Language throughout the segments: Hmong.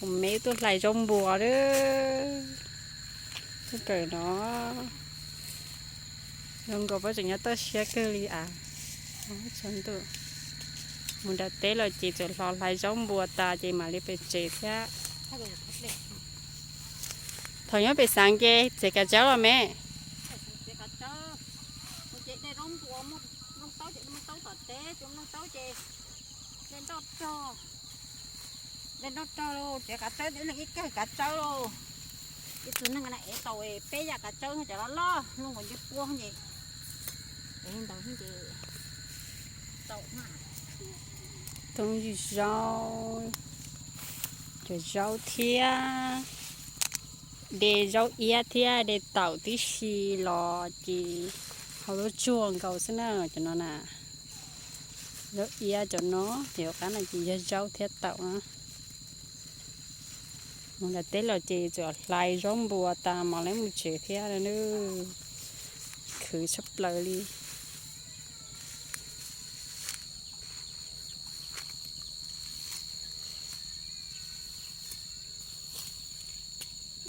Kuv me tuaj hlais zaub npua lawm. Tuaj kawm no zoo nkaus pob tseem nyob toj siab kawg li as. Mus nram teb los ces txawm hlo hlais zaub npua tas ces mam li pem tsev thiab. Thaum nyob pem xeev ces txiav kav tsawb los me? Txiav kav tsawb, ib leeg ib kawm kav tsawb lauj. Ib tug neeg na ev tau peb yam kav tsawb, cov loj loj luaj nkaus ncej puab ces ev ntau ces tau. Toob zaub, cov zaub thiab, de zaub iab thiab de taum tib si los ces hau lub tsuag nkaus xwb na cov no na. Zaub iab cov no, cov qab no ces yog zaub thiab taum na. Mus nram teb los ces txawm hlais zaub npua tas mam li mus tsev thiab na. Khwv tshaj plaws li.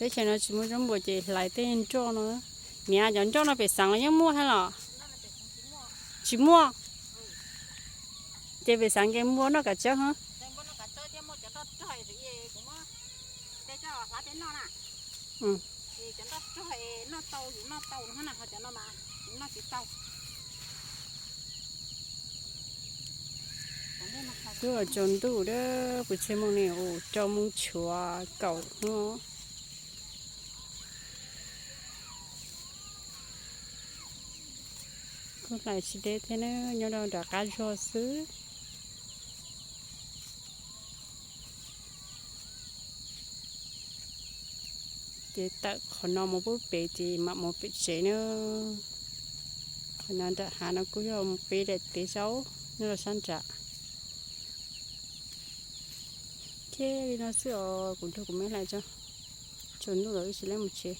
Teb chaws no tsis muaj zaub npua ces hlais tej nroj no. Niam, cov nroj no pem xeev los yeej muaj thiab los? Tsis muaj. Ces pem xeev ces npua noj kav tsawb hov. Twb tsaus ntuj dab, pus tseg moo ni u rau moo tshuav kaum hnub. Kuj hlais tsis deb thiab na, nyob rau nram qab zog xwb. Ces tawm qhov no mus pub pem ces mam mus pem tsev na. Qhov no nram hav no kuj yog mus peb daim teb zaub nyob rau sab nram. Ces li no xwb os, kuv nrog kuv me hlais tso, tsaus ntuj lawm wb tsis leb mus tsev.